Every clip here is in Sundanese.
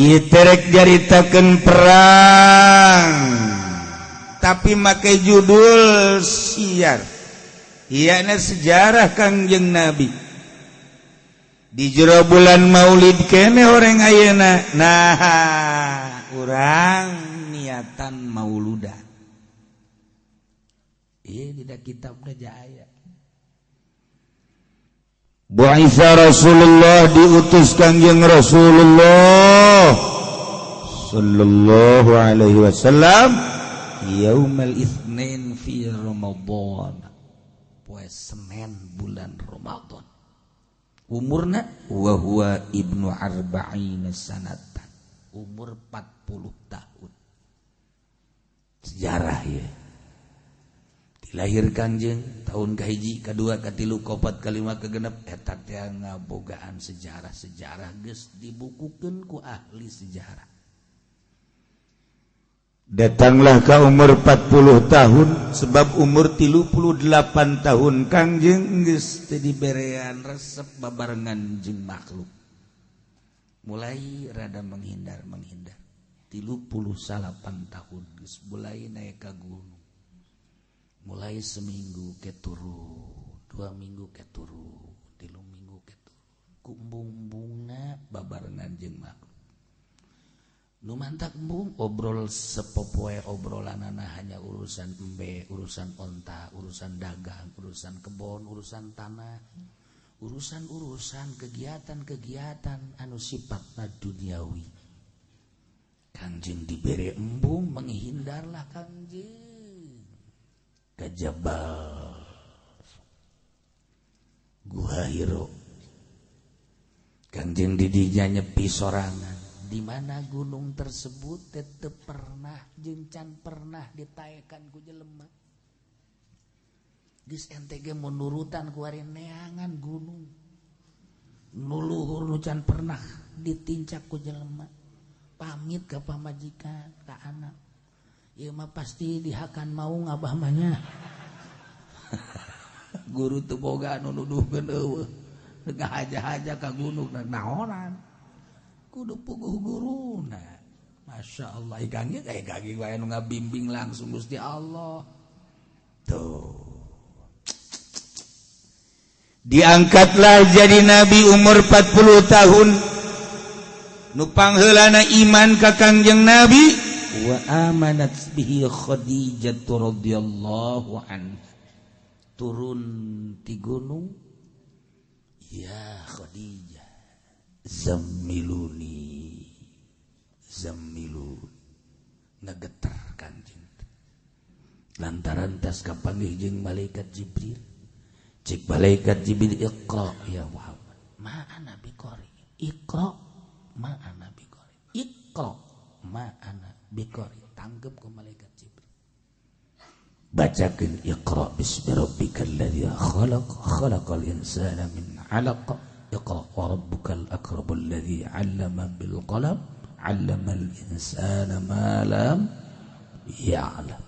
Ieu terek nyaritakeun perang, tapi make judul siyar. Iya, sejarah Kangjeng Nabi di jero bulan Maulid kene orang ayeuna. Nah, urang niatan mauludan. Iya, tidak kitab aya. Bu'itsa Rasulullah, diutus Kangjeng Rasulullah sallallahu alaihi wasallam, yaumal itsnain fi Ramadan, poe Senin bulan Ramadan. Umurna wa huwa ibnu arba'ina sanatan, umur 40 tahun. Sejarah ya, dilahirkan jeng tahun kahiji, kedua, katilu, kopat, kalima, kegenep. Eta teh ngabogaan sejarah-sejarah geus dibukukeun ku ahli sejarah. Datanglah ke umur 40 tahun, sebab umur 38 tahun Kangjeng geus teu diberean resep babarengan jeung makhluk, mulai rada menghindar menghindar. 39 tahun geus mulai naik ka gunung, mulai seminggu ke turun, 2 minggu ke turun, 3 minggu ke turun, ku embung-embungna babarengan jeung makhluk. Nu mantak embung obrol sepopoe, obrolanana hanya urusan embe, urusan onta, urusan dagang, urusan kebon, urusan tanah, urusan-urusan kegiatan-kegiatan anu sifatna duniawi. Kangjeng dibere embung, menghindarlah Kangjeng ke jabal Guha Hiro. Kangjeng didinya nyepi sorangan, di mana gunung tersebut tetep pernah jeung can pernah ditaekan ku jelema. Geus ente ge menurutan ku ari neangan gunung nu luhur, nu can pernah ditincak ku jelema. Pamit ke pamajikan, ka anak. Ieu mah pasti dihakan maung abah mah nya. Guru teu boga anu nuduhkeun, eueuh. Ngahaja-haja ka gunung naonan. Kudu puguh guruna. Masya Allah, ikan ge kayak kaki wae nu ngabimbing langsung Gusti Allah. Tuh. Diangkatlah jadi nabi umur 40 tahun. Nu pangheulana iman ka Kangjeng Nabi, wa amanat bihi Khadijah radhiyallahu anha. Turun ti gunung, ya Khadijah, zammiluni zammiluni. Ngageter Kangjeng lantaran tas kapanggih jeung malaikat Jibril. Cek malaikat Jibril, "Iqra ya Muhammad." "Ma ana biqari." "Iqra." "Ma ana biqari." "Iqra." "Ma ana biqari." Tanggep ku malaikat Jibril, bacakeun iqra bismi rabbikal ladzi khalaq, khalaqal insana min 'alaq, iqra wa rabbukal akramul ladzi 'allama bil qalam, 'allamal insana ma lam ya'lam.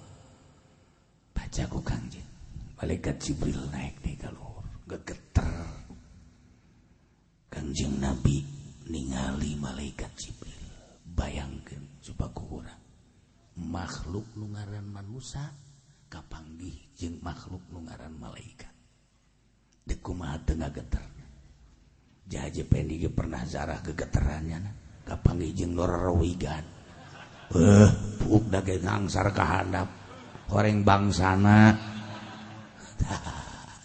Baca ku Kangjeng. Malaikat Jibril naik nih ka luhur, gegeter Kangjeng Nabi ningali malaikat Jibril. Bayangkeun coba ku urang, makhluk nu ngaran manusia kapanggih jeung makhluk nu ngaran malaikat, dek kumaha teu ngageter? Jaje Pendi ge pernah zarah gegeterannya kapanggih jeung lororowigan. Eh, puuk da ge ngangsar ka handap horeng bangsana.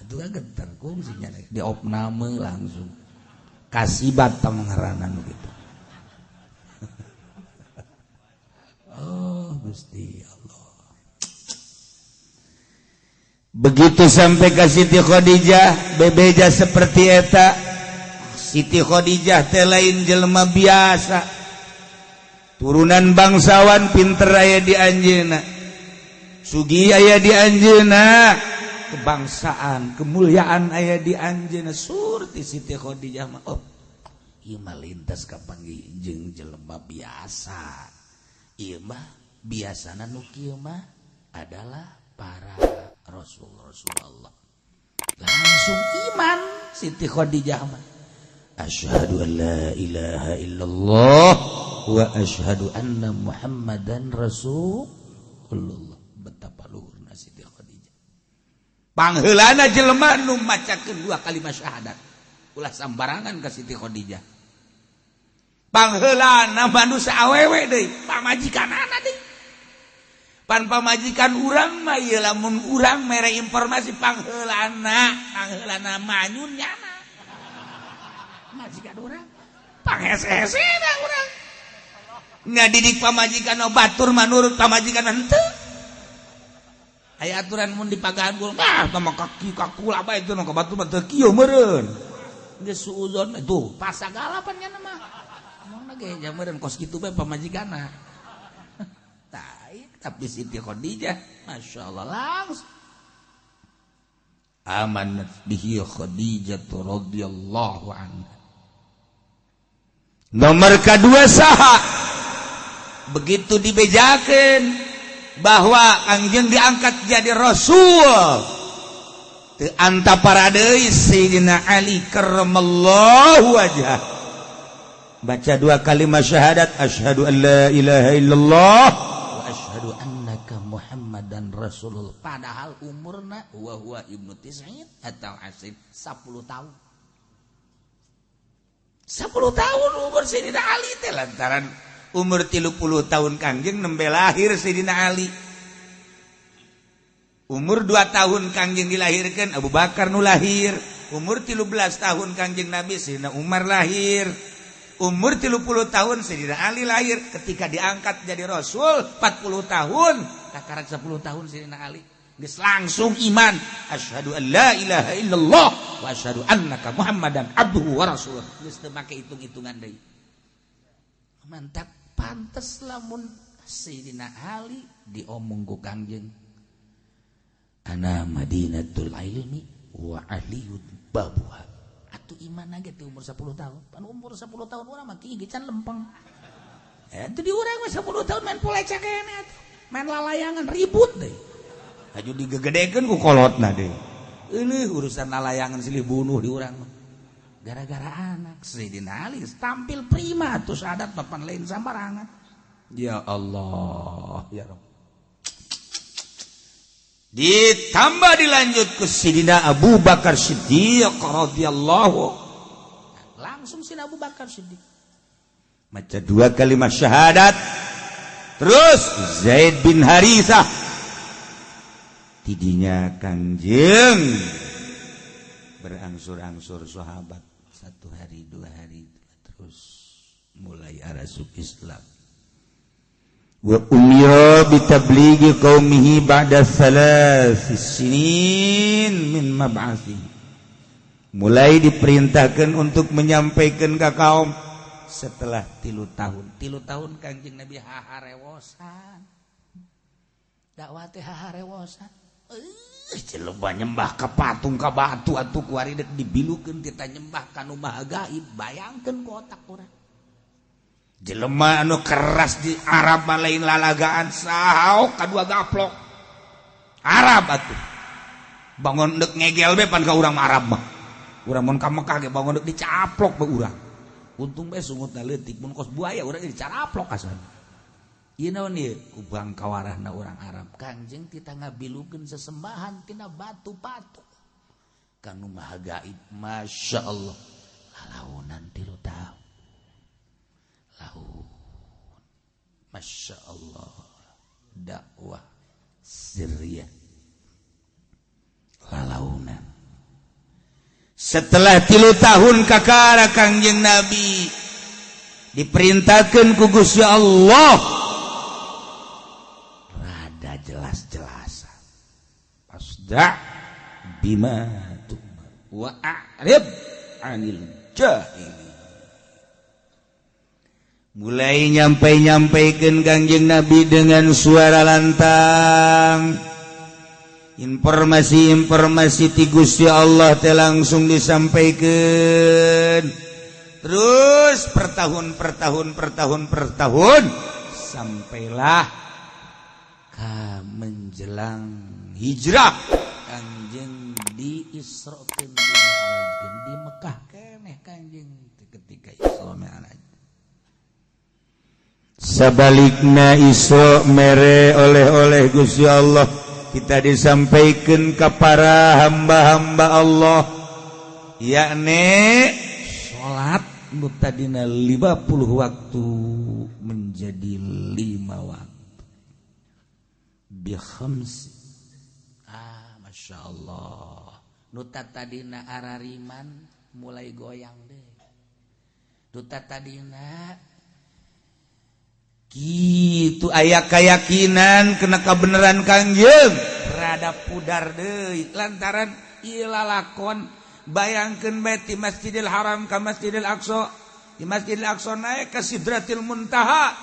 Itu kan geter kungsinya di opname langsung kasibat ngaranan gitu. Oh Gusti Allah. Begitu sampai ke Siti Khadijah, bebeja seperti eta. Siti Khadijah teh lain jelema biasa, turunan bangsawan, pinter aya di anjeunna, sugi aya di anjeunna, kebangsaan, kemuliaan aya di anjeunna. Surti Siti Khadijah mah, oh, ieu mah lintas kapanggih jeung jelema biasa. Ieu mah biasana nu kieu mah adalah para rasul Rasulullah. Langsung iman Siti Khadijah mah. Asyhadu an la ilaha illallah wa asyhadu anna Muhammadan Rasulullah. Betapa luhurna Siti Khadijah. Pangheulana jelema nu macakeun dua kalimat syahadat. Ulah sambarangan ka Siti Khadijah. Pangheulana manusia awewe deui, pamajikanana deui. Pan pamajikan urang mah ieu lamun urang mere informasi pangheulana, pangheulana manyun nyana. Majikan urang panghese-hesena urang. Ngadidik pamajikan batur manurut pamajikan henteu. Aya aturan mun dipagahan guru mah tah kaki kakula bae itu nu ka batur mah teu kieu meureun. Geus suudzon tuh pasagala pan nya mah. Omongna ge nya meureun kos kitu bae pamajikanna. Tah, tapi Siti Khadijah masyaallah langsung amanat bihi Khadijah radhiyallahu anha. Nomor kedua saha? Begitu dibejakeun bahwa Kangjeng diangkat jadi rasul, teu antapara deui Sayyidina Ali karramallahu wajhah baca dua kalimat syahadat, asyhadu an la ilaha illallah wa asyhadu annaka Muhammadan Rasulullah. Padahal umurna wa huwa ibnu tis'in atau asrin, 10 tahun. 10 tahun umur Sayyidina Ali teh, lantaran umur 30 tahun Kangjeng nembe lahir Sayyidina Ali. Umur 2 tahun Kangjeng dilahirkan, Abu Bakar nu lahir. Umur 13 tahun Kangjeng Nabi, Sayyidina Umar lahir. Umur 30 tahun Sayyidina Ali lahir. Ketika diangkat jadi Rasul 40 tahun, kakarak 10 tahun Sayyidina Ali geus langsung iman, asyhadu an la ilaha illallah wa asyhadu annaka Muhammadan abduhu wa rasuluh. Geus teu make hitung-hitungan deui. Mantap, pantes lamun Sayyidina Ali diomong ku Kangjeng, ana madinatul ilmi wa aliyun babuha. Atuh iman aja tuh umur 10 tahun. Pan umur 10 tahun urang mah gigi can lempeng. Itu di urang mah 10 tahun main polecek kene atuh. Main lalayangan ribut deh. Aju digegedekeun ku kolotna deui. Euleuh urusan lalayangan silih bunuh di urang mah. Gara-gara anak Sayyidina Ali tampil prima tuh syahadat papan lain sambarangan. Ya Allah, ya Rabb. Ditambah dilanjut ke Sayyidina Abu Bakar Siddiq radhiyallahu, langsung Sayyidina Abu Bakar Siddiq maca dua kalimat syahadat. Terus Zaid bin Harithah, tidinya Kangjeng berangsur-angsur sahabat 1 hari 2 hari terus mulai arasuk Islam. Wa umira bitablighi qaumihi ba'da thalath sinin min mab'atsi. Mulai diperintahkan untuk menyampaikan ke kaum setelah 3 tahun. 3 tahun Kangjeng Nabi haharewosan. Dakwah teh haharewosan. Jelema nyembah ka patung ka batu atuh kuari dek dibilukeun tita nyembah ka nu maha gaib, bayangkeun ku otak urang. Jelema anu keras di Arab mah lain lalagaan, sahaok kadua gaplok. Arab atuh. Bangun deuk ngegel be pan ka urang mah Arab mah. Urang mun ka Mekah ge bangun deuk dicaplok be urang. Untung be sungutna leutik, mun kos buaya urang ge dicaraplok asan. Ieu naon ieu? Ku bangkawarahna urang Arab. Kangjeng tita ngabilukeun sesembahan tina batu patung ka nu maha gaib. Masya Allah. Lalaunan 3 tahun. Laun. Masya Allah. Dakwah sirriyah. Lalaunan. Setelah 3 tahun kakara Kangjeng Nabi diperintahkan ku Gusti Allah rada jelas-jelasan. Fasda' bima tu'mar wa a'rib 'anil jahili. Mulai nyampe-nyampaikan Kangjeng Nabi dengan suara lantang. Informasi-informasi ti Gusti Allah teh langsung disampaikan. Terus per tahun per tahun per tahun per tahun sampailah ka menjelang hijrah Kangjeng di Isra'keun di Mi'rajkeun di Mekah keneh Kangjeng ketika Isra Mi'raj. Sabalikna Isra mere oleh-oleh Gusti Allah, kita disampaikan ke para hamba-hamba Allah, yakni salat nu tadina 50 waktu menjadi 5 waktu bi khams. Ah, Masya Allah, nu tadina arariman mulai goyang deh. Nu tadina gitu aya keyakinan kena kebenaran Kangjeng rada pudar deui lantaran ieu lalakon. Bayangkeun bae ti Masjidil Haram ka Masjidil Aqsa, di Masjidil Aqsa naik ke Sidratil Muntaha,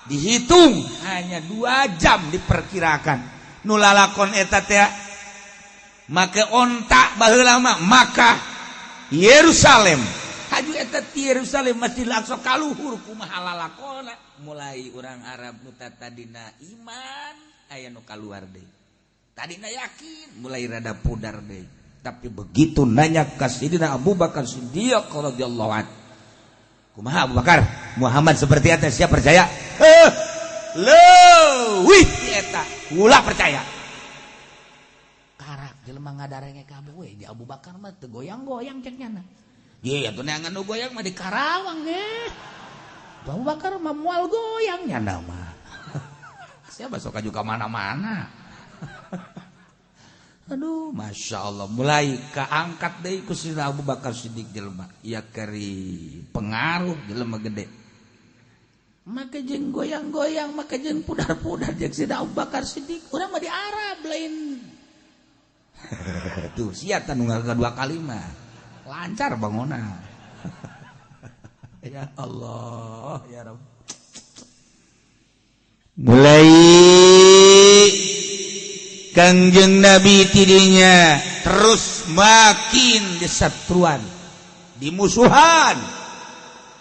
dihitung hanya 2 jam diperkirakan. Nu lalakon eta teh make onta baheula mah Makkah Yerusalem. Haju eta ti Yerusalem Masjidil Aqsa kaluhur kumaha lalakona. Mulai orang Arab nu tadina iman aya nu kaluar deui, tadina yakin mulai rada pudar deui. Tapi begitu nanya ka Sidina Abu Bakar Siddiq radhiyallahu anhu, kumaha Abu Bakar, Muhammad seperti eta siap percaya? Leuwih ti eta ulah percaya. Karak jelema ngadarenge kabeh we di Abu Bakar mah teu goyang-goyang cek nyana. Ye atuh neangan nu goyang mah di Karawang ge. Abu Bakar mah moal goyang nyana mah. Siapa sok aju ka mana-mana. Aduh, Masya Allah, mulai keangkat deui ku Sidina Abu Bakar Siddiq jelema. Ya kari pengaruh jelema gede. Make jeung goyang-goyang, make jeung pudar-pudar jeung Sidina Abu Bakar Siddiq. Urang mah di Arab lain. Tuh sia tah nu dua kali mah. Lancar bangona. Ya Allah, ya Rabb. Mulai Kangjeng Nabi tidinya terus makin disatruan, dimusuhan.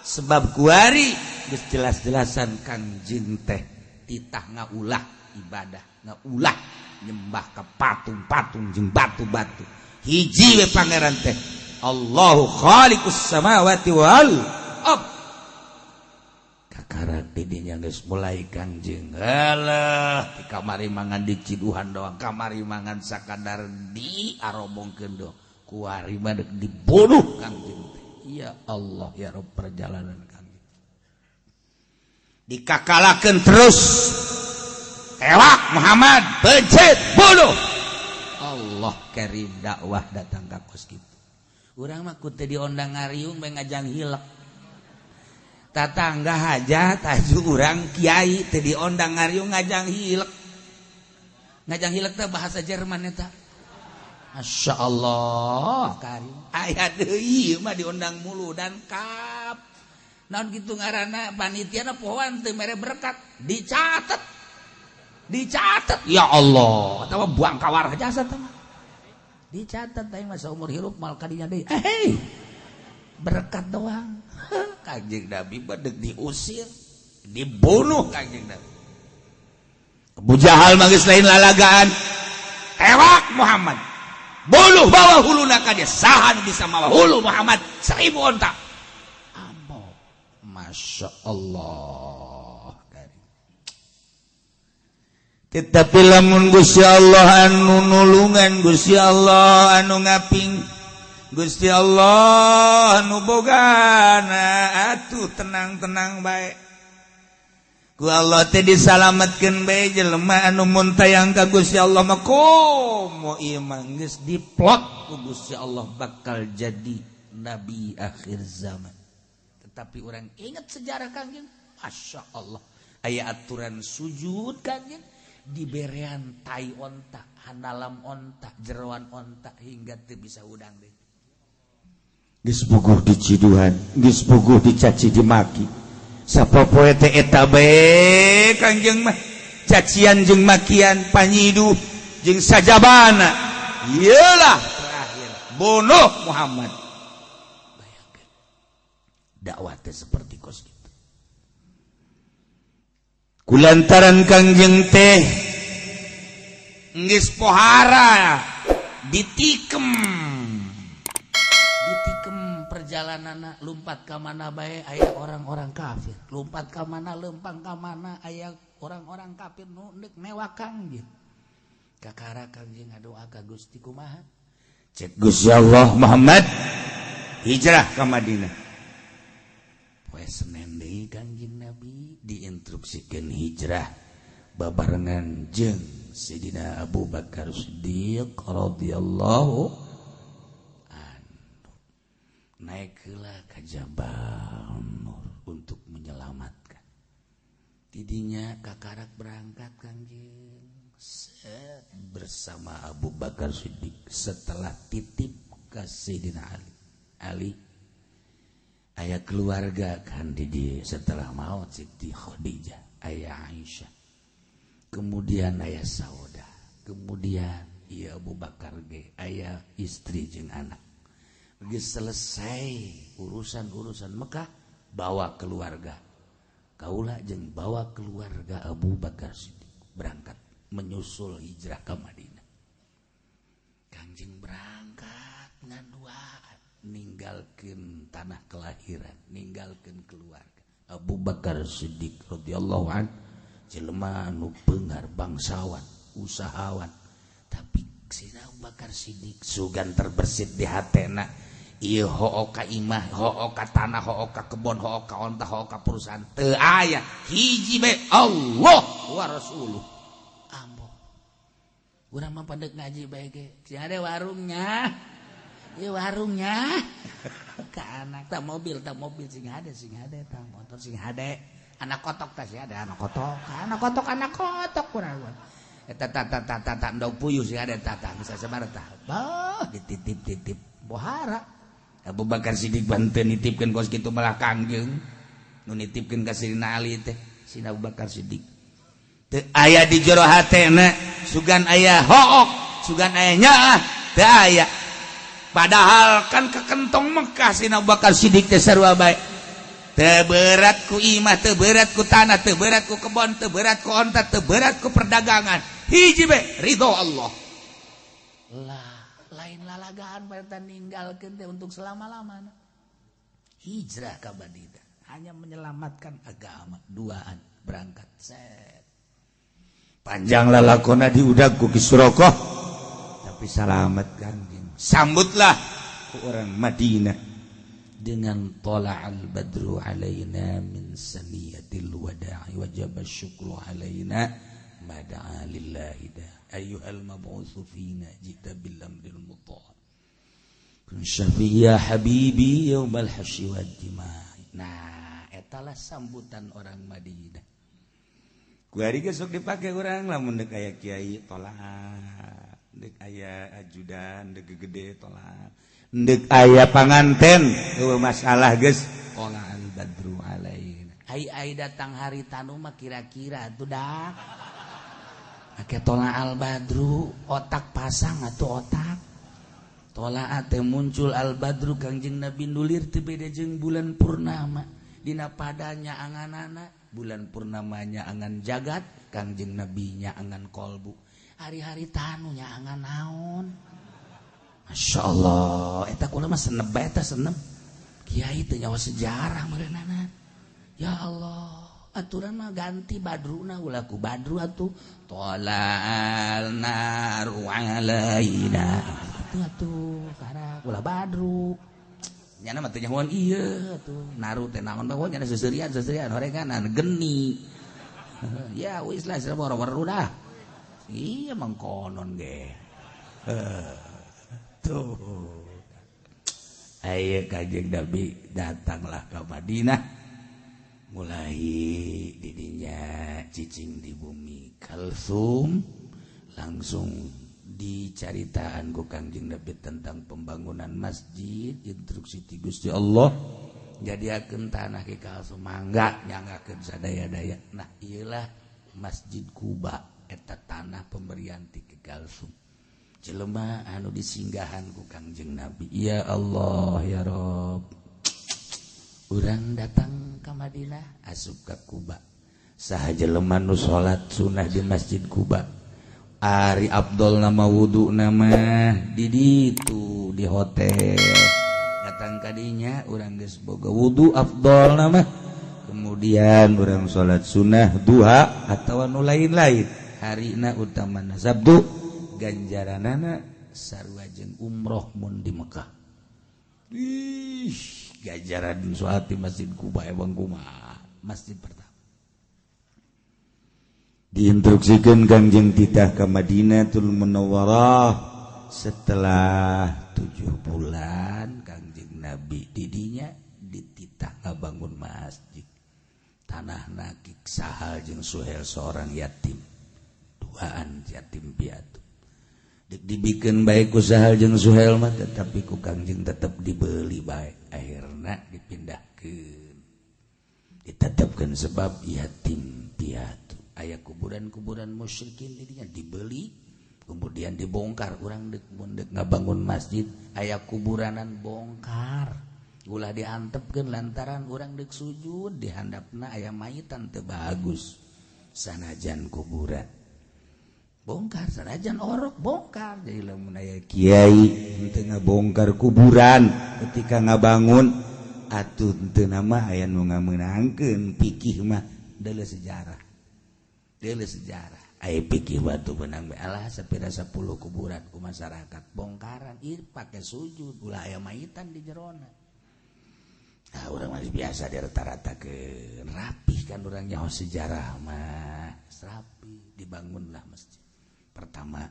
Sebab kuari geus jelas-jelasan Kangjeng teh titah ngaulah ibadah, ngaulah nyembah ke patung-patung jeung batu-batu. Hiji we pangeran teh Allahu khaliqus samawati wal ard. Kakara tidinya geus mulai Kangjeng alah di kamari mangan diciduhan doang, kamari mangan sakadar di arobongkeun doang, kuari mah deuk dibunuh Kangjeng teh. Ya Allah ya Rabb, perjalanan Kangjeng dikakalakeun terus, tewak Muhammad, pencet, bunuh. Allah karim, dakwah datang ka kos kitu. Urang mah ku teu diondang ngariung bae ngajang hilek. Tatangga hajat taju urang kiai teu diondang ngariung ngajang hilek. Ngajang hilek teh bahasa Jerman eta. Masya Allah karim. Aya deui mah diundang mulu dan kap. Naon kitu ngaranna panitiana pohoan teu mere berkat, dicatet. Dicatet ya Allah, atawa buang kawar jasa teh mah. Dicatat aing mah saumur hirup mal kadinya deui. Eh, berkat doang. Kanjeng Nabi mah deuk diusir, dibunuh Kanjeng Nabi. Abu Jahal mah geus lain lalagaan. Tewak Muhammad. Bunuh bawa huluna ka dia, saha nu bisa mawa hulu Muhammad 1000 onta. Ambo. Masya Allah. Tetapi lamun Gusti Allah anu nulungan, Gusti Allah anu ngaping, Gusti Allah anu bogana, atuh tenang-tenang bae. Ku Allah teh disalametkeun bae jelema anu muntayang ka Gusti Allah mah komo ieu mah geus diplot ku Gusti Allah bakal jadi nabi akhir zaman. Tetapi orang ingat sejarah Kangjeng, Masya Allah, aya aturan sujud Kangjeng diberean tai onta, handalam onta, jeroan onta hingga teu bisa udang deui. Geus puguh diciduhan, geus puguh dicaci dimaki. Sapopoe teh eta bae Kangjeng mah, cacian jeung makian, panyiduh jeung sajabana. Iyalah terakhir bunuh Muhammad. Bayangkeun dakwah teh seperti kos kitu. Kulantaran Kangjeng teh geus pohara ditikem, ditikem perjalanan. Perjalanan lumpat ka mana bae aya orang-orang kafir, lumpat ka mana, lempang ka mana aya orang-orang kafir nu deuk mewak Kangjeng. Kakara Kangjeng ngadoa ka Gusti, kumaha? Cek Gusti Allah, Muhammad, hijrah ke Madinah. Poe Senin deui Kangjeng Nabi diinstruksikeun hijrah babarengan jeung Sayyidina Abu Bakar Siddiq radhiyallahu anhu. Naik heula ka Jabal Nur untuk menyelamatkan tidinya. Kakarak berangkat Kangjeng, set, bersama Abu Bakar Siddiq setelah titip ke Sayyidina Ali. Ali, aya keluarga kan di dia setelah maut Siti Khadijah, ayah Aisyah, kemudian ayah Sauda, kemudian iya Abu Bakar ge ayah istri jeung anak. Geus selesai urusan-urusan Mekah, bawa keluarga kaula jeung bawa keluarga Abu Bakar Siddiq berangkat menyusul hijrah ke Madinah. Kangjeng berangkat ngan duaan, ninggalkeun tanah kelahiran, ninggalkeun keluarga. Abu Bakar Siddiq radhiyallahu an jelema anu beunghar, bangsawan, usahawan, tapi Sayyidina Abu Bakar Siddiq sugan terbersit di hatena ieu ho'o ka imah, ho'o ka tanah, ho'o ka kebon, ho'o ka onta, ho'o ka perusahaan, teu aya, hiji bae, Allah wa rasuluh. Ambo urang mah pandek ngaji bae ge sing ada warungnya. Ieu warungnya ka anak tak mobil, tak mobil sing ada, sing ada tak motor, sing ada anak kotok, tak sing ada anak kotok, anak kotok, anak kotok kurang eta ta ta ta ta ta ndog puyuh sing ada ta ta bisa sabar ta bah dititip-titip bohara. Abu Bakar Siddiq banten nitipkeun kos kitu, malah Kangjeng nu nitipkeun ka Sayyidina Ali teh. Sayyidina Abu Bakar Siddiq teu aya di jero hatena sugan aya hook, sugan aya nyaah, teu aya. Padahal kan kekentong Mekah Sayyidina Abu Bakar Siddiq teh sarua bae. Teu berat ku imah, teu berat ku tanah, teu berat ku kebon, teu berat ku onta, teu berat ku perdagangan, hiji bae, ridho Allah. Lah, lain lalagaan pada ninggalkeun teh untuk selama-lamanya. Hijrah ke Madinah hanya menyelamatkan agama, duaan berangkat, set. Panjang lalakona diudag ku Ki Surokoh, tapi salamet Kangjeng. Sambutlah ku orang Madinah dengan tola'al badru alaina min saniyatil wada'i, wajib syukru alaina mada'a lillahi da ayyuhal mab'utsu fina jita bil amril muta' kun syafi ya habibi yaumal hasyi wad jima'i. Nah, etalah sambutan orang Madinah. Ku ari ge sok dipake urang lamun deuk aya kiai, tolak, deuk aya ajudan, deuk gede, tolak, deuk aya panganten, eueuh masalah geus tola'al badru alaina. Ai ai datang hari tanu mah kira-kira atuh dah make tola'al badru, otak pasang atuh otak. Tolaa teh muncul, al badru Kangjeng Nabi nulir teu beda jeung bulan purnama dina padanya anganana. Bulan purnamanya angan jagat, Kangjeng Nabi nya angan kolbu. Hari-hari tanu nya angan naon? Masya Allah, eta kula mah seneb bae, eta seneb kiai teu nyawa sejarah meureunana. Ya Allah, aturan mah ganti badruna, ulah ku badru atuh, tola'al naru alaina atuh, atuh karak ulah badru nyana mah teu nyahoan ieu atuh. Naru teh naon bae nyana, seuseurian seuseurian horenganan geni. Ya wis lah, weru dah. Iya, mangkonon ge tuh. Ayo, Kanjeng Nabi datanglah ke Madinah, mulai didinya cicing di bumi Kalsum. Langsung dicaritaan ku Kangjeng Nabi tentang pembangunan masjid, instruksi ti Gusti Allah jadiakeun tanah Ki Kalsum, mangga nyanggakeun sadaya-daya. Nah, iyalah Masjid Kuba eta tanah pemberian ti Ki Kalsum, jelema anu disinggahan ku Kangjeng Nabi. Ya Allah, ya Rob, urang datang ke Madinah, asup ke Kuba, saha jelema nu salat sunah di Masjid Kuba? Ari Abdul nama wudu nama di ditu di hotel datang. Datang kadinya urang geus boga wudu afdol nama, kemudian urang salat sunnah duha atau anu lain-lain. Harina utamana Sabtu, ganjaranana sarua jeung umroh mun di Mekah. Ih, ganjaran salat di Masjid Quba emang kumaha, masjid pertama. Diinstruksikan Kangjeng titah ke Madinatul Munawwarah. Setelah 7 bulan Kangjeng Nabi didinya dititah ngabangun masjid, tanah nakik Sahal jeung Suhel, seorang yatim, duaan yatim piatu. Dibikeun bae ku Sahal jeung Suhel mah, tetapi ku Kangjeng tetap dibeli bae. Akhirnya dipindahkeun, ditetapkan sebab yatim piatu. Aya kuburan-kuburan musyrikin didinya dibeli, kemudian dibongkar. Urang dek dek ngabangun masjid aya kuburanan, bongkar, ulah diantepkeun, lantaran urang dek sujud di handapna aya mayitan teu bagus. Sanajan kuburan bongkar, sanajan orok bongkar. Jadi lamun aya kiai henteu ngabongkar kuburan ketika ngabangun, atuh henteu nama aya nu ngamenangkeun. Pikih mah deuleu sejarah, deuleu sejarah. Aya pikih batu benang bae, alah sapira 10 kuburan ku masyarakat bongkaran, ieu pake sujud ulah aya mayitan di jerona. Nah, urang masih biasa di rata-rata ke rapih kan, urang nyaho sejarah mah rapi. Dibangunlah masjid pertama,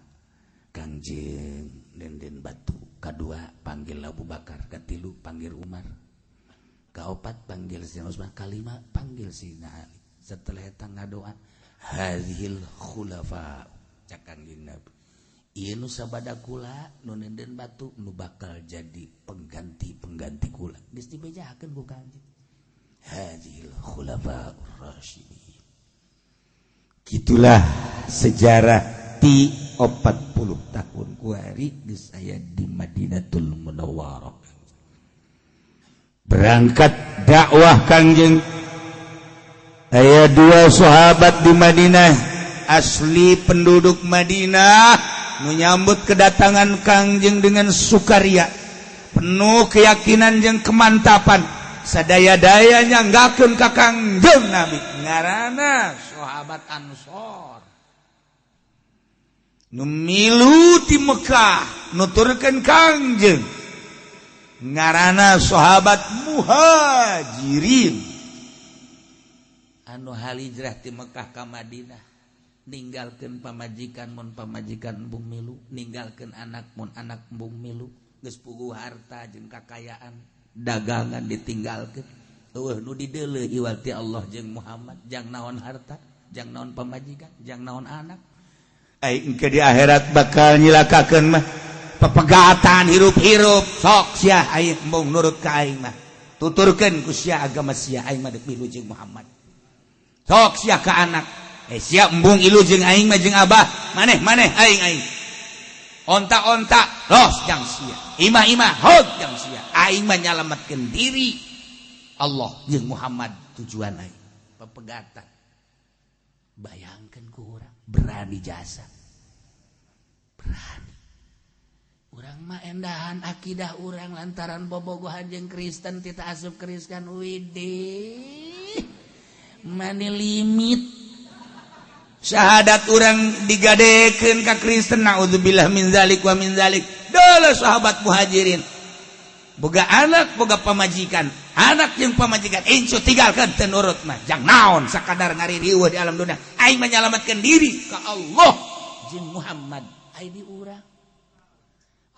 Kangjeng nenden batu kedua panggil Abu Bakar, katilu panggil Umar, kaopat panggil Sayyidina Utsman, kalima panggil Sayyidina Ali. Setelah eta ngadoa, "Hadhil khulafa," cak Kangjeng Nabi, ieu nu sabada kula nu nenden batu nu bakal jadi pengganti-pengganti kula. Geus dibejakeun ku Kangjeng, hadhil khulafa rasyidin. Gitulah sejarah ti 40 tahun kuari geus aya di Madinatul Munawwarah. Berangkat dakwah Kangjeng, aya dua sahabat di Madinah, asli penduduk Madinah, menyambut kedatangan Kangjeng dengan sukaria, penuh keyakinan jeung kemantapan, sadaya-daya nyanggakeun ka Kangjeng Nabi. Ngaranna sahabat Ansor nu milu ti Mekah nuturkeun Kangjeng, ngaranna sahabat Muhajirin anu halijrah ti Mekah ka Madinah, ninggalkeun pamajikan mun pamajikan embung milu, ninggalkeun anak mun anak embung milu. Geus puguh harta jeung kakayaan dagangan ditinggalkeun, eueuh nu dideuleu iwal ti Allah jeung Muhammad. Jang naon harta, jang naon pamajikan, jang naon anak, ai engke di akhirat bakal nyilakakeun mah pepegatan hirup-hirup. Sok sia aing embung nurut ka aing mah, tuturkeun ku sia agama sia, aing mah deuk milu jeung Muhammad. Sok sia ka anak, eh sia embung ilu jeung aing mah, jeung abah maneh maneh, aing aing, onta-onta los jang sia, imah-imah hog jang sia, aing mah nyalametkeun diri, Allah jeung Muhammad tujuan aing. Pepegatan, bayangkan ku urang berani jasa, berani. Urang mah endahan akidah urang lantaran bobogohan jeung Kristen, tita asup Kristen. Widih, mani limit syahadat urang digadekeun ka Kristen. Naudzubillah min zalik wa min zalik. Dulu sahabat Muhajirin boga anak, boga pamajikan, anak jeung pamajikan incu tinggalkeun, teu nurut mah jang naon, sakadar ngaririweuh di alam dunia, aing menyelamatkan diri ka Allah jeung Muhammad. Ai di urang,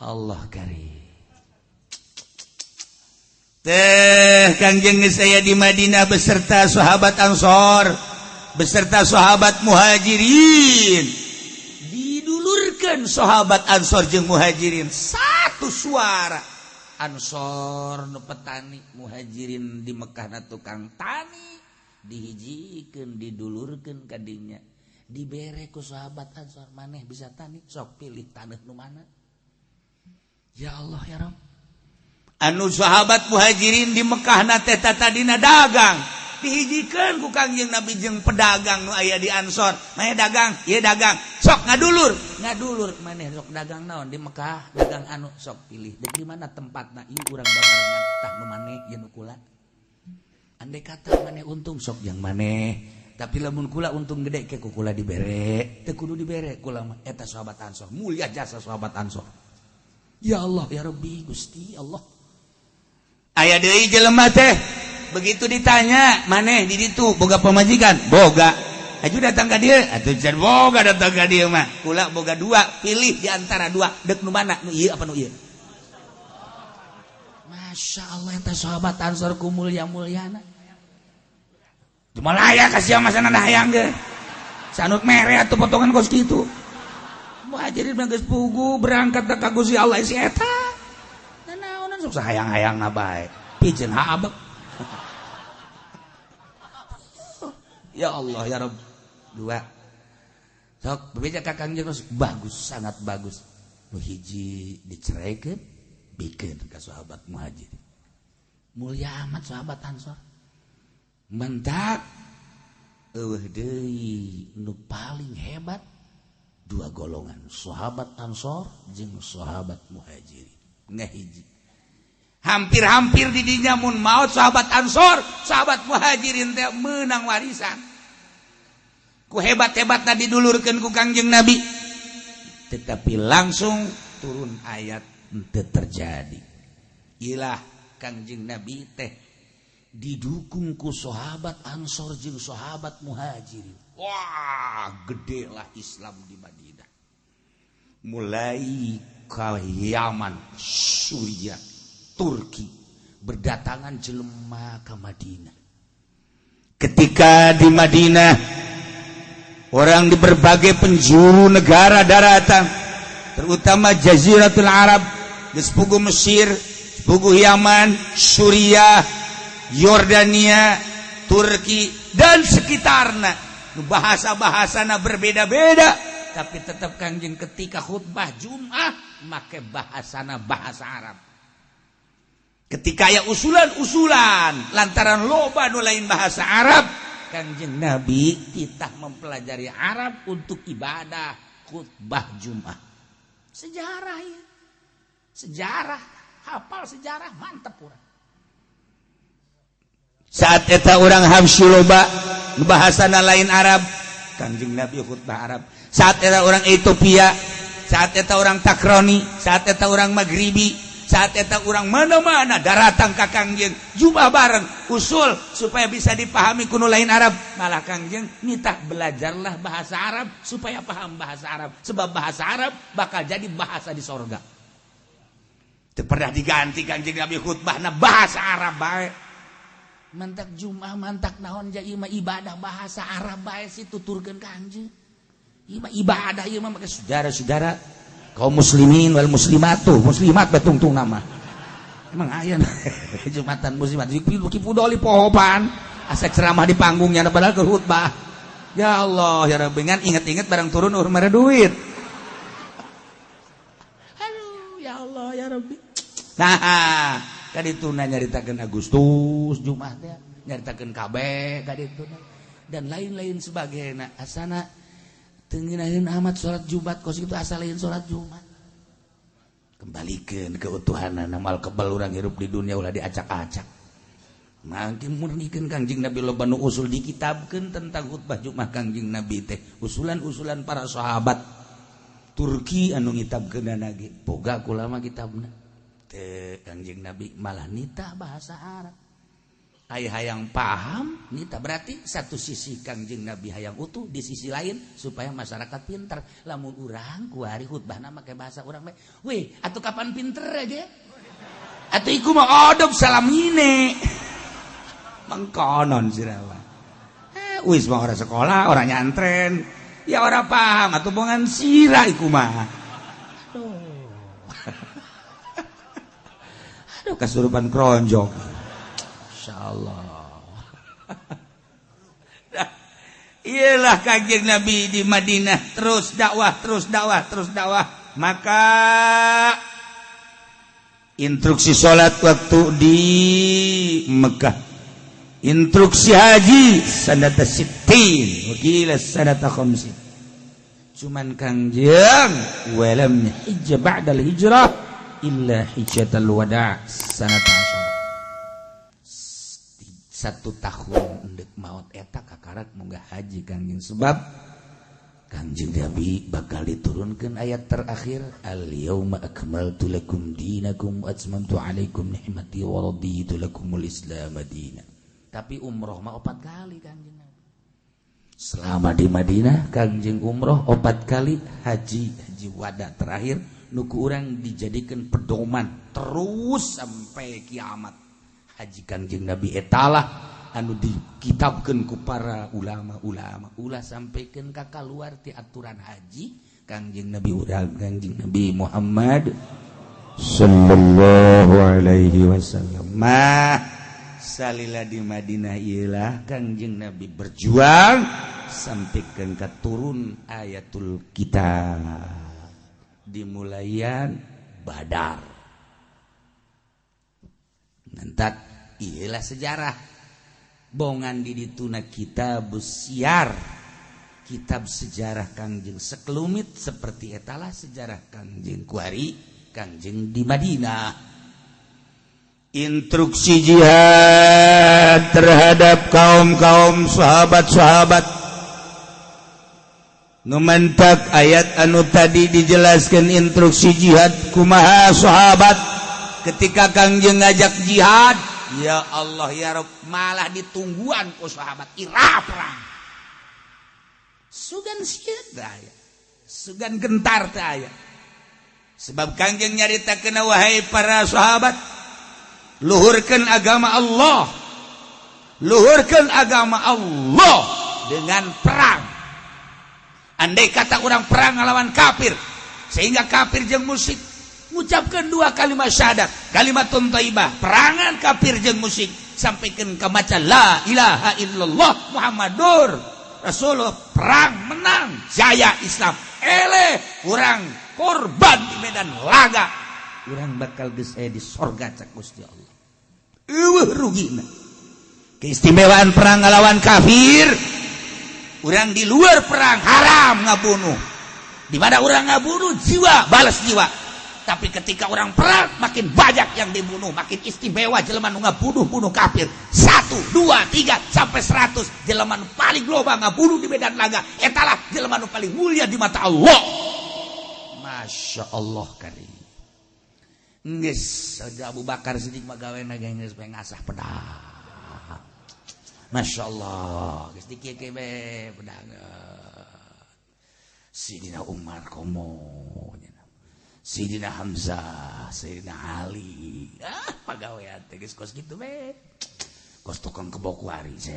Allah karim. Teh Kangjeng saya di Madinah beserta sahabat Ansor, beserta sahabat Muhajirin. Didulurkan sahabat Ansor jeung Muhajirin satu suara. Ansor nu petani, Muhajirin di Mekah na tukang tani, dihijikeun, didulurkeun kadinya, dibere ku sahabat Ansor, maneh bisa tani, sok pilih tanah nu mana. Ya Allah ya Rabb. Anu sahabat Muhajirin di Mekah na teh tadina dagang. Dihijikeun ku Kangjeng Nabi jeung pedagang nu aya di Ansor. Maneh dagang, ieu dagang. Sok ngadulur, ngadulur maneh sok dagang naon di Mekah, dagang anu sok pilih. Dek di mana tempatna ieu urang babarengan tah nu maneh ieu nu kula. Andai kata maneh untung sok yang maneh. Tapi lamun kula untung gede ke ku kula dibere, teu kudu dibere kula mah. Eta sahabat Ansor, mulia jasa sahabat Ansor. Ya Allah ya Rabbi Gusti Allah. Aya deui jelema teh begitu ditanya maneh di ditu boga pamajikan, boga. Aju datang ka dieu, atuh can boga datang ka dieu mah. Kula boga dua, pilih di antara dua, dek nu mana, nu ieu apa nu ieu? Masya Allah eta sahabat Ansor ku mulia-muliana. Cuma layak kasih sama sana hayang ge. Sanut mere atuh potongan kos kitu. Muhajirin mah geus pugu berangkat ka Gusti Allah si eta. Nanaonan sok sahayang-hayangna bae. Pijeun haabek. Ya Allah ya Rabb. Dua. Sok bebeja ka Kangjeng Rasul bagus, sangat bagus. Nu hiji diceraikeun, bikeun ka sahabat Muhajirin. Mulia amat sahabat Ansor. Mentak eueuh deui nu paling hebat dua golongan, sahabat Ansor jeung sahabat Muhajirin. Ngahiji. Hampir-hampir di dinya mun maot sahabat Ansor, sahabat Muhajirin teh meunang warisan. Ku hebat-hebatna didulurkeun ku Kangjeng Nabi. Tetapi langsung turun ayat teu terjadi. Ilah Kangjeng Nabi teh didukung ku sahabat Ansor jeung sahabat Muhajirin. Wah, gede lah Islam di Madinah. Mulai ke Yaman, Suriah, Turki berdatangan jelema ke Madinah. Ketika di Madinah orang di berbagai penjuru negara daratan, terutama Jaziratul Arab, geus puguh Mesir, puguh Yaman, Suriah, Yordania, Turki dan sekitarna. Bahasa-bahasana berbeda-beda, tapi tetap Kangjeng ketika khutbah Jumat make bahasana bahasa Arab. Ketika ya usulan-usulan lantaran loba nu lain bahasa Arab, Kangjeng Nabi titah mempelajari Arab untuk ibadah khutbah Jumat. Sejarah ya. Sejarah, hafal sejarah mantap urang. Saat eta orang Habsyi loba bahasana lain Arab, Kangjeng Nabi khutbah Arab. Saat eta orang Ethiopia, saat eta orang Takroni, saat eta orang Maghribi, saat eta orang mana-mana daratang ka Kangjeng jumah bareng usul supaya bisa dipahami ku nu lain Arab. Malah Kangjeng nitah belajarlah bahasa Arab supaya paham bahasa Arab, sebab bahasa Arab bakal jadi bahasa di sorga. Teu pernah diganti Kangjeng Nabi khutbahna bahasa Arab bae. Mantak Jumat mantak naon ja ieu mah ibadah bahasa Arab bae sih tuturkeun Kangjeng. Ieu mah ibadah ieu mah make saudara-saudara kaum muslimin wal muslimat tuh, muslimat betungtung nama. Emang aya Jumatan muslimat ki pudoli pohopan asa ceramah di panggungnya padahal ke khutbah. Ya Allah ya Rabbi, ngan inget-inget barang turun urang mere duit. Aduh ya Allah ya Rabbi. Nah, kadituna nyaritakeun Agustus Jumat teh nyaritakeun KB kadituna dan lain-lain sebagainya. Asana teu ngeunaheun amat salat Jumat kos kitu asa lain salat Jumat. Kembalikeun keutuhanana mal kebal urang hirup di dunia ulah diacak-acak. Mangkin murnikeun Kangjeng Nabi loba nu usul dikitabkeun tentang khutbah Jumat Kangjeng Nabi teh usulan-usulan para sahabat Turki anu ngitabkeunana ge boga kulama kitabna. Teh Kangjeng Nabi malah nitah bahasa Arab. Aya hayang paham nita berarti satu sisi Kangjeng Nabi hayang utuh, di sisi lain supaya masyarakat pinter. Lamun urang kuari khutbahna make bahasa urang bae. Weh, atuh kapan pinter aja? Atuh iku mah odob salamine. Mengkonon sirawa. Wis mah ora sekolah, ora nyantren. Ya ora paham atuh bongan sira iku mah. Aduh. Aduh kasurupan kronjong. Insyaallah. Iyalah Kangjeng Nabi di Madinah terus dakwah, terus dakwah, terus dakwah. Maka instruksi salat waktu di Mekah. Instruksi haji sanata sittin wa qila sanata khamsin. Cuman Kangjeng walam hijja ba'dal hijrah illa hijjatal wada' sanata asyara. Satu tahun endek maut eta kakarak munggah haji Kangjeng, sebab Kangjeng Nabi bakal diturunkan ayat terakhir, al yauma akmaltu lakum dinakum wa atmamtu alaikum ni'mati wa raditu lakumul islam madina. Tapi umroh mah 4 kali Kangjeng Nabi. Selama di Madinah Kangjeng umroh 4 kali, haji haji wada terakhir nu ku urang dijadikan pedoman terus sampai kiamat. Haji Kangjeng Nabi etalah anu dikitabkeun ku para ulama-ulama, ulah sampaikan ka kaluar ti aturan haji Kangjeng Nabi urang, Kangjeng Nabi Muhammad sallallahu alaihi wasallam. Mah salila di Madinah ialah Kangjeng Nabi berjuang sampaikan ka turun ayatul kitab dimulaian Badar. Nentak ialah sejarah bongan di dituna kitab siar, kitab sejarah Kangjeng sekelumit seperti etalah sejarah Kangjeng kuari Kangjeng di Madinah. Instruksi jihad terhadap kaum-kaum sahabat-sahabat numantak ayat anu tadi dijelaskan instruksi jihad kumaha sahabat ketika Kangjeng ngajak jihad, ya Allah ya Rabb, malah ditungguan ku sahabat ira perang sugan sieun teh aya, sugan gentar teh aya, sebab Kangjeng nyaritakeun, wahai para sahabat, luhurkan agama Allah, luhurkan agama Allah dengan perang. Andai kata orang perang ngelawan kafir sehingga kafir jeung musyrik ngucapkeun dua kalimat syahadat, kalimat thayyibah, perangan kafir jeung musyrik sampaikan ke maca la ilaha illallah Muhammadur Rasulullah, perang menang, jaya Islam. Eleh kurang korban di medan laga, urang bakal geus aya di sorga cak Gusti Allah. Eueuh rugina keistimewaan perang ngelawan kafir. Urang di luar perang haram ngabunuh, di mana urang ngabunuh jiwa balas jiwa. Tapi ketika orang perang makin banyak yang dibunuh, makin istimewa jelema nu ngabunuh-bunuh kafir. 1, 2, 3 sampai 100 jelema nu paling loba ngabunuh di medan laga etalah jelema nu paling mulia di mata Allah. Masya Allah karim. Geus Abu Bakar Siddiq mah gawena geus pengen ngasah pedang. Masya Allah, geus dikieu be pedang. Sidina Umar komo, Sidina Hamzah, Sidina Ali. Ah, pagawean teh geus kos kitu be. Kos tukang kebo kuari seh.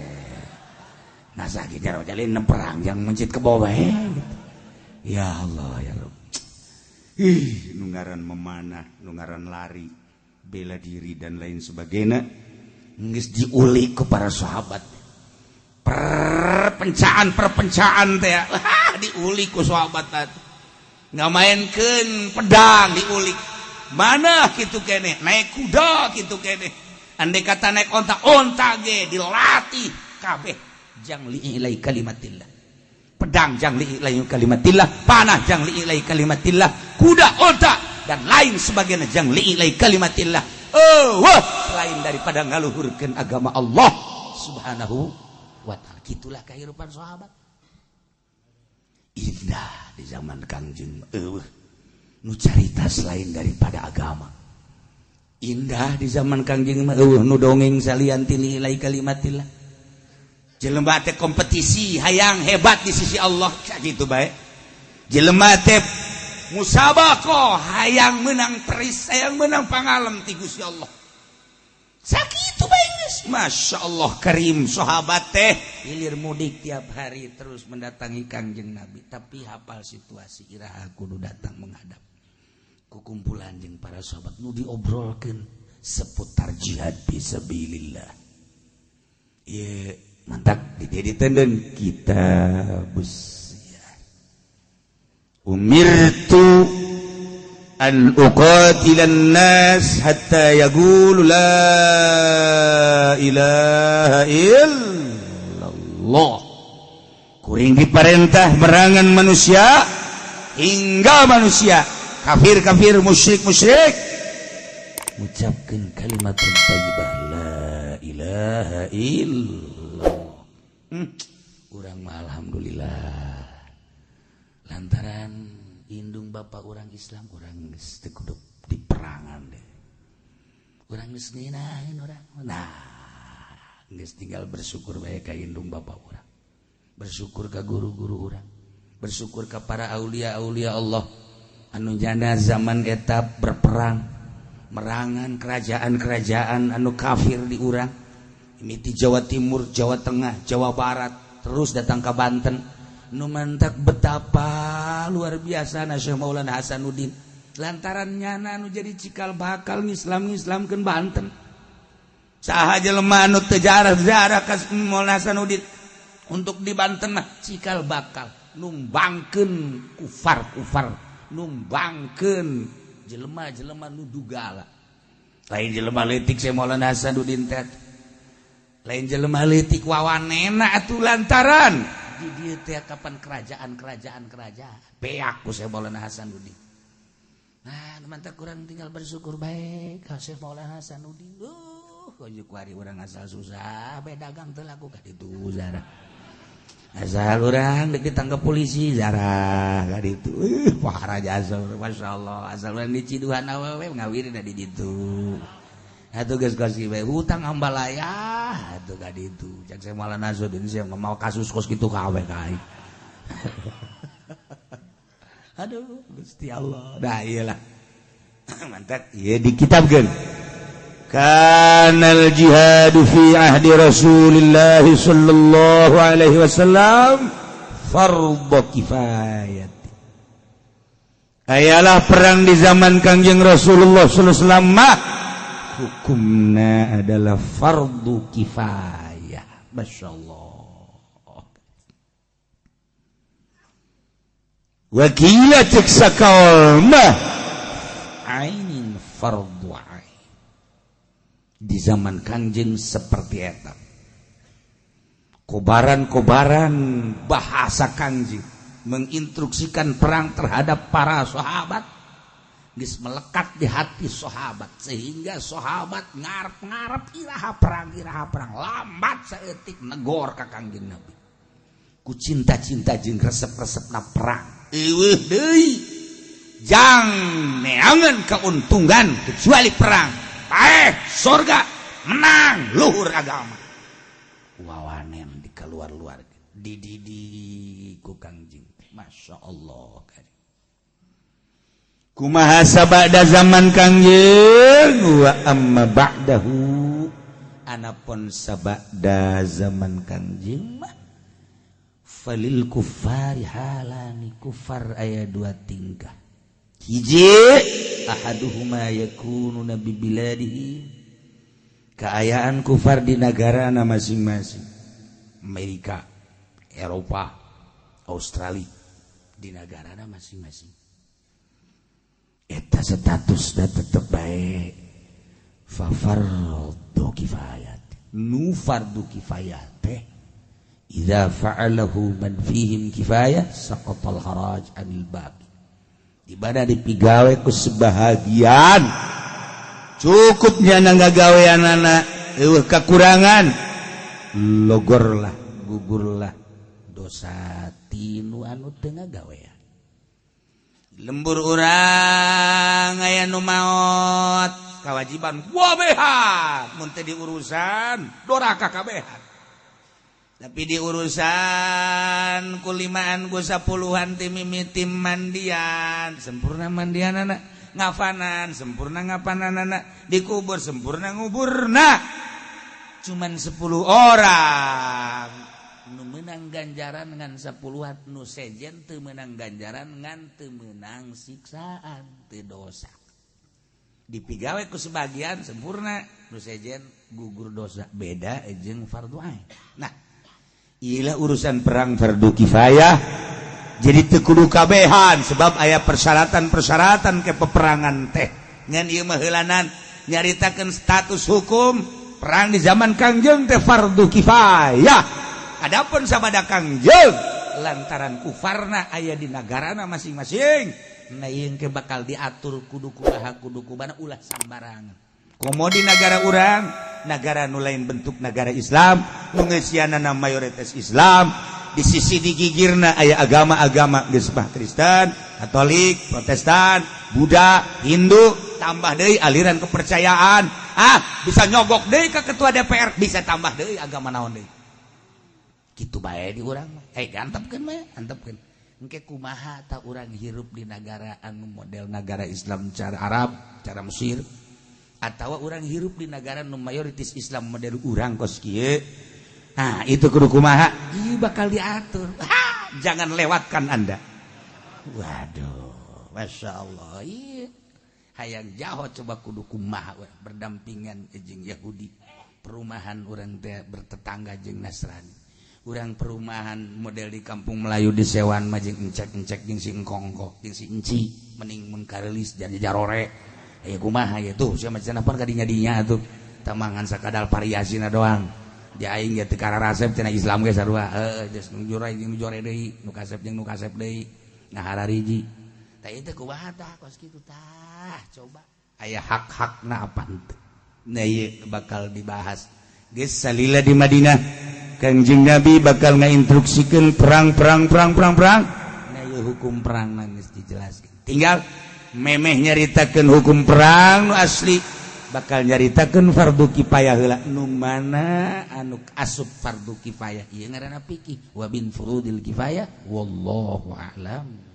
Nasa ge jaro jalin perang yang mencit kebo bae gitu. Ya Allah ya Rabb. Ih, nu ngaran memanah, nu ngaran lari, bela diri dan lain sebagainya geus diulik ke para sahabat. Perpencaan perpencaan teh diulik ku sahabat teh. Ngamainkeun pedang diulik. Mana kitu keneh, naik kuda kitu keneh. Andai kata naik onta, onta ge dilatih kabeh jang li'ilai kalimatillah. Pedang jang li'ilai kalimatillah, panah jang li'ilai kalimatillah, kuda, onta dan lain sebagainya jang li'ilai kalimatillah. Oh, wah, selain daripada ngaluhurkeun agama Allah Subhanahu wa ta'ala. Gitulah kehidupan sahabat. Indah di zaman Kangjeng, eueuh nu carita selain daripada agama. Indah di zaman Kangjeng mah eueuh nu dongeng salian ti li'ilai kalimatillah. Jelema teh kompetisi hayang hebat di sisi Allah sakitu bae. Jelema teh musabaqah hayang menang peris, hayang menang pangalem ti Gusti Allah. Sakitu bae geus. Masya Allah karim, sahabat teh hilir mudik tiap hari terus mendatangi Kangjeng Nabi, tapi hafal situasi iraha kudu datang menghadap. Kukumpulan jeung para sahabat nu diobrolkeun seputar jihad fisabilillah. Ieu mantak di dieu ditenden kitabus siyar. Umirtu An uqatilan nas hatta yaqulu la ilaha illallah. Kuring diperintah merangan manusia hingga manusia kafir-kafir, musyrik-musyrik ngucapkeun kalimat thayyibah, la ilaha illallah. Urang mah alhamdulillah, lantaran indung bapak orang Islam, urang geus teu kudu diperangan deh. Urang geus ngeunaheun urang. Nah, geus tinggal bersyukur bae ka indung bapak urang, bersyukur ka guru-guru urang, bersyukur ka para aulia-aulia Allah anu jana zaman eta berperang merangan kerajaan-kerajaan anu kafir di urang ini, di Jawa Timur, Jawa Tengah, Jawa Barat, terus datang ke Banten. Nu mantak betapa luar biasa Syekh Maulana Hasanuddin, lantaran nyana nu jadi cikal bakal Islam Islamkeun Banten. Saha jelema anu teu jarah-jarah ka Maulana Hasanuddin untuk di Banten mah cikal bakal numbangkeun kufar-kufar, numbangkeun jelema-jelema nu dugala. Lain jelema leutik Syekh Maulana Hasanuddin teh, lain jelema leutik wawanena atuh, lantaran di dieu teh kapan kerajaan-kerajaan kerajaan beak ku Syekh Maulana Hasanuddin. Nah, mantap, kurang tinggal bersyukur baik ka Syekh Maulana Hasanuddin. Duh, kuju kuari urang asal susah bae, dagang teu laku ka ditu zarah, asal urang dek ditangkap polisi zarah ka ditu. Parah jasa, masyaallah, asal urang diciduhan awewe ngawiri da di ditu atuh, geus kos bae hutang ambalaya atuh ka ditu. Cek Syekh Maulana Hasanuddin, sia mau kasus kos kitu kabeh ka aing. Aduh, Gusti Allah. Nah, iyalah, mantap ieu dikitabkeun. Kanal jihadu fi ahdi Rasulillah sallallahu alaihi wasallam fardhu kifayat. Ayalah perang di zaman Kangjeng Rasulullah sallallahu alaihi wasallam mah hukumna adalah fardu kifayah. Masya Allah. Wakila cek sakaol mah ainin fardu ain. Di zaman Kangjeng seperti eta. Kobaran-kobaran bahasa Kangjeng menginstruksikan perang terhadap para sahabat geus melekat di hati sahabat, sehingga sahabat ngarep-ngarep iraha perang, iraha perang, lambat saeutik negor ka Kangjeng Nabi. Ku cinta-cinta jeung resep-resepna perang eueuh deui jang neangan keuntungan kecuali perang, paeh sorga, menang luhur agama. Wawanen di keluar-luar dididik ku Kangjeng, Masya Allah. Kumaha sabada zaman Kangjeng? Wa amma ba'dahu, anapun sabada zaman Kangjeng mah, falil kufari halani, kufar aya dua tingkah. Hiji, ahaduhuma yakunu nabi biladihi, keayaan kufar di negara masing-masing, Amerika, Eropa, Australia, di negara masing-masing. Eta status da tetep baik fa fardu kifayat. Nu fardu kifayah teh idza fa'alahu man fihim kifayah saqatal haraj anil baqi. Di mana dipigawe ku sebahagian, cukupnya nangga gawean anak eueuh kekurangan, logorlah, gugurlah dosa tinu anu teu ngagawean. Lembur urang aya nu maot, kewajiban wabehan mun teu diurusan doraka kabehan, tapi diurusan ku limaan, ku sapuluhan, ti mimiti mandian sempurna mandian anak, ngafanan sempurna ngafanan anak, dikubur sempurna nguburna, cuman 10 orang nu menang ganjaran ngan 10-an, nu sejen teu menang ganjaran ngan teu menang siksaan, teu dosa. Dipigawe ku sebagian sempurna, nu sejen gugur dosa, beda jeung fardu ain. Nah, iyalah urusan perang fardu kifayah. Jadi teu kudu kabehan, sebab aya persyaratan-persyaratan ke peperangan teh. Ngan ieu mah heulanan nyaritakeun status hukum perang di zaman Kangjeng teh fardu kifayah. Adapun sabada Kangjeng, lantaran kufarna aya di nagarana masing-masing, nah, ieu ke bakal diatur kudu kumaha, kudu kumaha, ulah sambarangan. Komo di negara urang, negara nu lain bentuk negara Islam, nu ngeusianana mayoritas Islam, di sisi digigirna aya agama-agama geus mah Kristen, Katolik, Protestan, Buddha, Hindu, tambah deui aliran kepercayaan. Ah, bisa nyogok deui ke ketua DPR, bisa tambah deui agama naon deui. Kitu bae di urang mah. Eh, antepkeun mah, antepkeun. Engke kumaha ta urang hirup di negara anu model negara Islam cara Arab, cara Mesir, atau urang hirup di negara nu mayoritas Islam model urang kos kieu? Nah, itu kudu kumaha? Ieu bakal diatur. Ha, jangan lewatkan Anda. Waduh, masya Allah. Iya. Hayang jaho coba kudu kumaha berdampingan jeung Yahudi. Perumahan urang teh bertetangga jeung Nasrani. Urang perumahan model di kampung Melayu di Sewan mah jeung encek-encek, jeung si engkongko, jeung si enci, mending mun kareulis jadi jarore. Aya kumaha ya tuh, sia mah cenah pan kadinya dinya tuh. Tamangan sakadal variasina doang. Di aing ge teu kararasep cenah Islam ge sarua. Heuh, geus nu jore jeung nu jore deui, nu kasep jeung nu kasep deui. Ngaharariji. Tah, ieu teh kumaha tah kos kitu tah, coba. Aya hak-hakna apa henteu? Nah, ieu bakal dibahas. Geus salila di Madinah, Kangjeng Nabi bakal ngainstruksikeun perang, perang, perang, perang, perang. Nah, ieu hukum perang geus dijelaskeun. Tinggal memeh nyaritakeun hukum perang nu asli, bakal nyaritakeun fardu kifayah heula, nu mana anu asup fardu kifayah. Ieu ngaranna fikih wa bin furudil kifayah, wallahu a'lam.